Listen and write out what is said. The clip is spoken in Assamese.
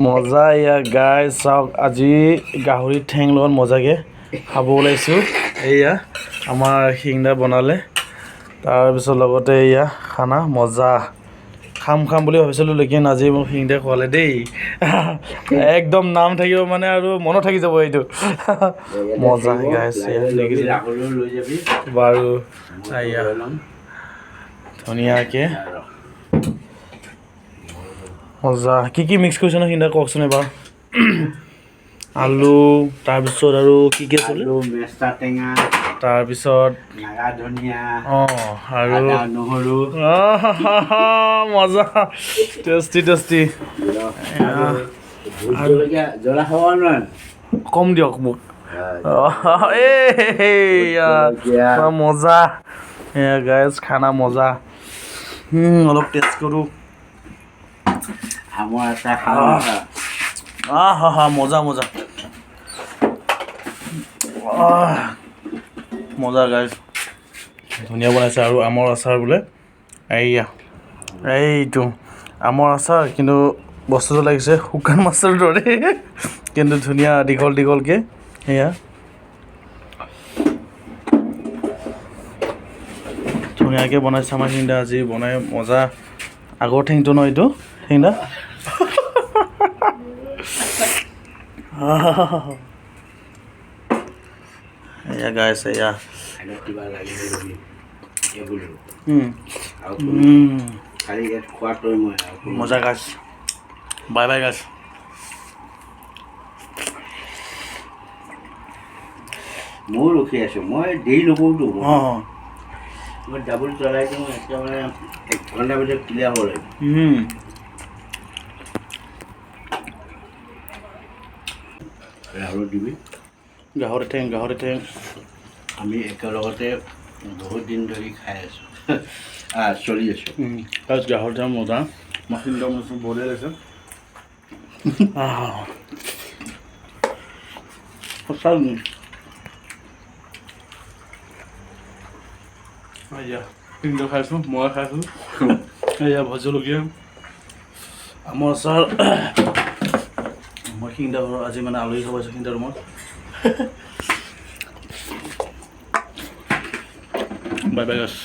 মজা। এয়া গাইজ চাওক, আজি গাহৰি ঠেং লগত মজাকৈ খাব ওলাইছোঁ। এয়া আমাৰ শিংদা বনালে, তাৰপিছত লগতে এয়া খানা মজা। খাম খাম বুলি ভাবিছিলোঁ, লেকিন আজি মোক শিংদাই খোৱালে দেই। একদম নাম থাকিব মানে আৰু মনত থাকি যাব এইটো। মজা গাইজ, দেখিছে বাৰু। এয়া ধুনীয়াকৈ মজা। কি কি মিক্স কৰিছে ন সিদিনা, কওকচোন এবাৰ। আলু, তাৰপিছত আৰু কি কি আছিলে? মেষ্টা টেঙা, তাৰপিছত নাগা ধনিয়া, অঁ, আৰু নহৰু। মজা, টেষ্টি টেষ্টি। কম দিয়ক মোক। এই মজা গাইজ, খানা মজা। অলপ টেষ্ট কৰোঁ। আহ হা, মজা মজা মজা গাইজ, ধুনীয়া বনাইছে। আৰু আমৰ আচাৰ বোলে, এইয়া এইটো আমৰ আচাৰ, কিন্তু বস্তুটো লাগিছে শুকান মাছৰ দৰে, কিন্তু ধুনীয়া দীঘল দীঘলকৈ। সেয়া ধুনীয়াকৈ বনাইছে আমাৰ সিদিনা আজি বনাই মজা। আগৰ ঠেংটো ন এইটো ঠেংদা। এয়া গাইছে এয়া। মজা গাইছ, বাই বাই গাইছ। ময়ো ৰখি আছোঁ, মই দেৰি নকৰোঁতো। অঁ, মই ডাবুল চলাই দিওঁ, একেবাৰে 1 ঘণ্টাৰ ভিতৰত ক্লিয়াৰ হ'ব লাগিব। ৰাহুল দিবি। গাহৰি ঠেং, গাহৰি ঠেং। আমি একেলগতে বহুত দিন ধৰি খাই আছোঁ, চলি আছোঁ। তাৰপিছত গাহৰি ঠেং মজা, মাখিন বঢ়িয়া লাগিছে। সঁচা। এয়া তিনিটা খাইছোঁ, মই খাইছোঁ। এয়া ভোট জলকীয়া, আমৰ আচাৰ। মই শিংদা ঘৰত আজি মানে আলহী খাব আহিছোঁ শিংদা ৰুমত। বাই বাই গাছ।